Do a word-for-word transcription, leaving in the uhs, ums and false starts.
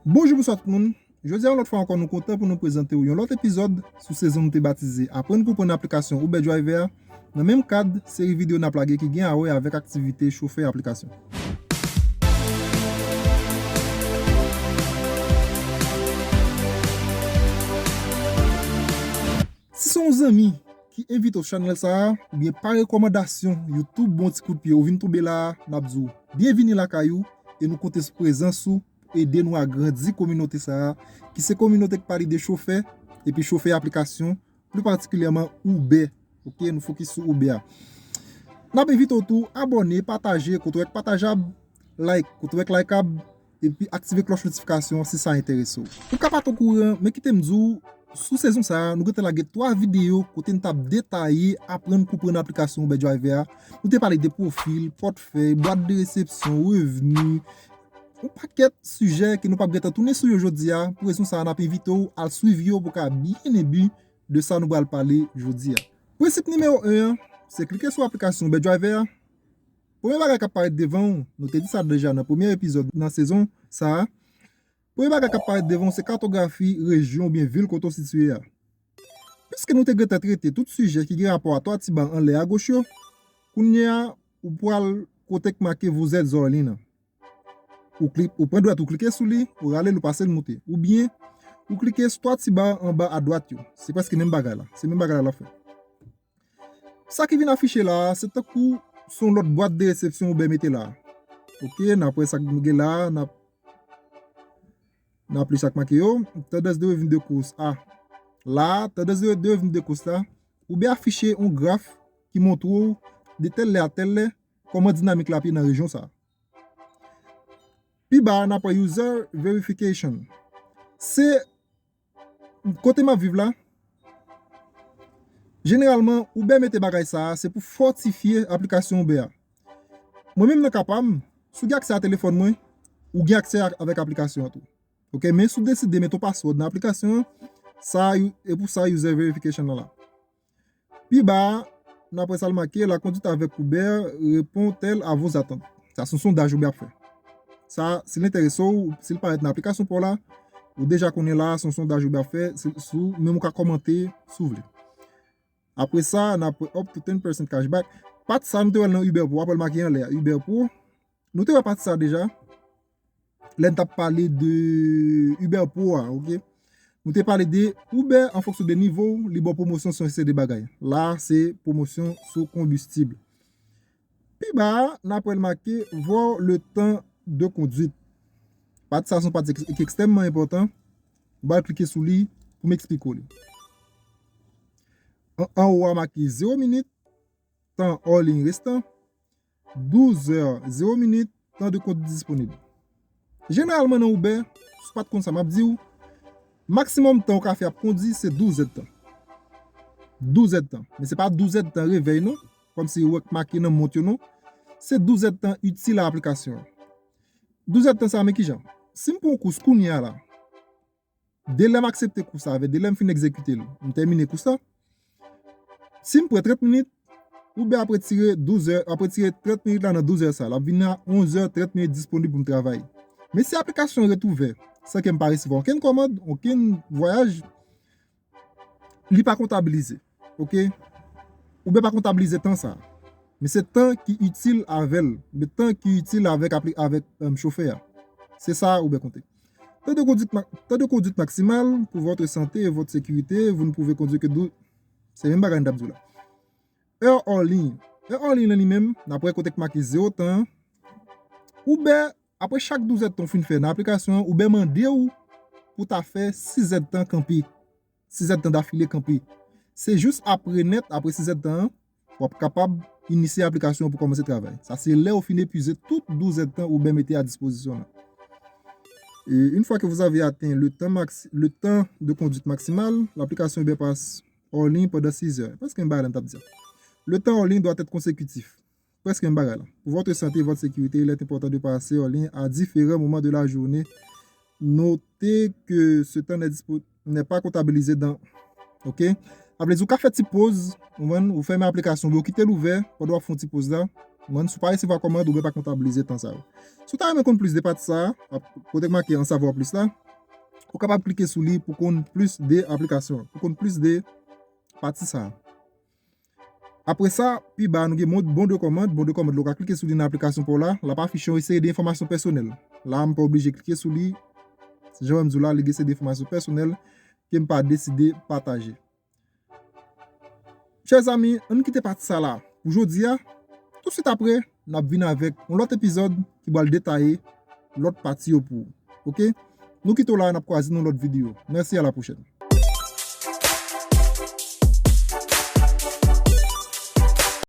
Bonjou, bonswa tout moun. Jodi a, yon lòt fwa ankò, nou kontan pou nou prezante w yon lòt epizòd sou sezon nou te batize Aprann Konprann Aplikasyon Uber Driver a, nan menm kad seri videyo n ap lage ki gen a wè avèk aktivite chofè aplikasyon. Si se yon zanmi ki envite w sou chanèl sa a, oubyen pa rekòmandasyon YouTube ba w ti kout pye, ou vin tonbe la a, n ap di w byenvini lakay ou e nou konte sou prezans ou pou ede nou agrandi kominote sa a, ki se kominote k pale de chofè, epi chofè aplikasyon, pli patikilyèman Uber. Oke, nou fokis sou Uber a. N ap envite w tou abòne, pataje, kote w wè k patajab, like, kote w wè k likeab, epi aktive klòch notifikasyon an si sa enterese w. Pou w ka pa t okouran, men kite m di w, sou sezon sa a, nou gentan lage twa videyo kote n t ap detaye aprann konprann aplikasyon Uber Driver a. Nou te pale de pwofil, pòtfèy, bwat de resepsyon, revni, yon pakèt sijè ke nou p ap gentan tounen sou yo jodi a. Pou rezon sa a, n ap envite w al swiv yo pou w ka byen enbi de sa nou pral pale jodi a. Prensip nimewo en an, se klike sou aplikasyon Uber Driver a. Premye bagay k ap parèt devan w, nou te di sa deja nan premye epizòd nan sezon sa a. Premye bagay k ap parèt devan w se katografi rejyon oubyen vil kote w sitiye a. Piske nou te gentan trete tout sijè ki gen rapò a twa ti ba anlè agoch yo, kounye a, ou pral kote k make Vous êtes Orly an. Ou klik, ou pran dwèt ou klike sou li, ou rale l, ou pase l moute. Oubyen, ou klike sou twa ti ba anba adwat yo. Se prèske menm bagay la. Se menm bagay la l ap fè. Sa ki vin afiche la a, se tankou se yon lòt bwat de resepsyon Uber mete la a. Oke, n ap wè sa k gen la a, n ap, n ap li sa k make yo. Tendance de revenu de course a. La a, tendance de, de revenu de course la, Uber afiche yon graf ki montre w de tèl lè a tèl lè kòman dinamik la ap ye nan rejyon sa a. Pi ba a, n ap wè user verification. Se kote m ap viv la, jeneralman, Uber mete bagay sa a, se pou fòtifye aplikasyon Uber a. Mwen menm nan ka pa m, si w gen aksè a telefòn mwen, ou gen aksè a, avèk aplikasyon an tou. Oke, men si w deside mete yon password nan aplikasyon an, sa a, e pou sa user verification nan la. Pi ba a, n ap wè sa l make, la conduite avec Uber répond-elle à vos attentes? Sa se yon sondaj Uber ap fè. Sa, si l enterese w, si l parèt nan aplikasyon pa w la, ou deja konnen la, se yon sondaj Uber ap fè, si, si w, menm ou ka kòmante si w vle. Apre sa, n ap wè up to ten percent cashback. Pati sa nou te wè l nan Uber Pro, w ap wè l make anlè a, Uber Pro. Nou te wè pati sa deja. Lè n t ap pale de Uber Pro a, oke? Nou te pale de Uber an fonksyon de nivo w, li ba w pwomosyon sou yon seri de bagay. La, se pwomosyon sou konbistib. Pi ba a, n ap wè l make voir le temps de conduite. Pati sa se yon pati ki, ki ekstrèmman enpòtan. M pral klike sou li pou m eksplike w li. An, anwo a make zewo minit, tan hors ligne restan, douz è, zewo minit, tan de conduite disponib. Jeneralman nan Uber, si w pa t konn sa m ap di w, maksimòm tan w ka fè ap kondi se douz èdtan. Douz èdtan. Men se pa douz èdtan revèy non, kòmsi ou wè k make nan mont yo non. Se douz èdtan itil a aplikasyon an. Douz èdtan sa a, men kijan? Si m pran yon kous kounye a la, de lè m aksepte kous la, avè de lè m fin egzekite l, m tèmine kous la. Si m pran trant minit, Uber ap retire douz è, ap retire trant minit la nan douz è sa, l ap vin a onz è trant minit disponib pou m travay. Men si aplikasyon an ret ouvè, san ke m pa resevwa okenn kòmand, okenn vwayaj, li pa kontabilize. Oke? Uber pa kontabilize tan sa. Men se tan ki itil avè l, men tan ki itil avèk apli-, avèk, em, chofè a. Se sa Uber konte. Temps de conduite ma-, temps de conduite maximal pour votre santé et votre sécurité, vous ne pouvez conduire que dou-, se menm bagay n t ap di w la. È hors ligne. È hors ligne lan li menm, n ap wè kote k make zewo tan an. Uber, apre chak douz èdtan w fin fè nan aplikasyon an, Uber mande w pou w ta fè sis èdtan kanpe. Sis èdtan dafile kanpe. Se jis apre nèt, apre sis èdtan an, w ap kapab inisye aplikasyon an pou kòmanse travay. Sa se lè w fin epuize tout douz èdtan Uber mete a dispozisyon w lan. Et une fois que vous avez atteint le temps max-, le temps de conduite maximal, l'application Uber passe hors ligne pendant six heures. Prèske menm bagay la m t ap di a. Le temps hors ligne doit être consécutif. Prèske menm bagay la. Pour votre santé et votre sécurité, il est important de passer hors ligne à différents moments de la journée. Notez que ce temps n'est dispo-, n'est pas comptabilisé dans, oke? Sa vle di ou ka fè ti poz, ou konprann, ou fèmen aplikasyon, ou kite l ouvè pandan w ap fè yon ti poz la. Mwen, si w pa resevwa kòmand, oubyen pa konn oblize tan sa yo. Si w ta renmen konn plis de pati sa a, kote k make en savoir plus la, ou kapab klike sou li pou konn plis de aplikasyon, pou konn plis de pati sa a. Apre sa, pi ba a, nou gen bon, bon de kòmand. Bon de kòmand la, ou ka klike sou li nan aplikasyon pa w la. L ap afiche yon seri de enfòmasyon pèsonèl. La a, m pa oblije klike sou li. Jan m di w la, li gen seri de enfòmasyon pèsonèl ke m pa deside pataje. Chè zanmi, ann kite pati sa la pou jodi a. Tousuit apre, n ap vin avèk yon lòt epizòd ki pral detaye lòt pati yo pou ou. Oke? Nou kite w la, n ap kwaze nan lòt videyo. Mèsi, a la pwochèn.